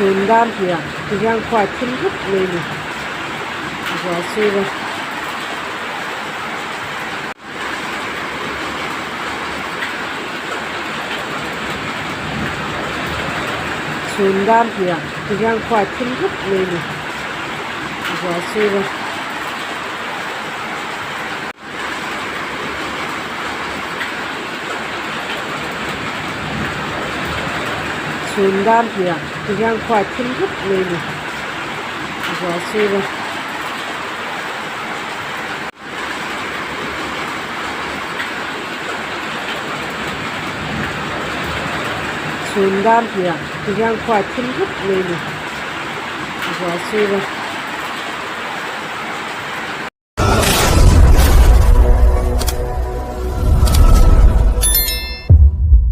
Chhun dar hniah ti hian khua a thim rup mai a ni ruah a sur a. Chhun dar hniah ti hian khua a thim rup mai a ni ruah a sur a. Chhun dar hniah ti hian khua a thim rup mai a ni ruah a sur a. Chhun dar hniah ti hian khua a thim rup mai a ni ruah a sur a.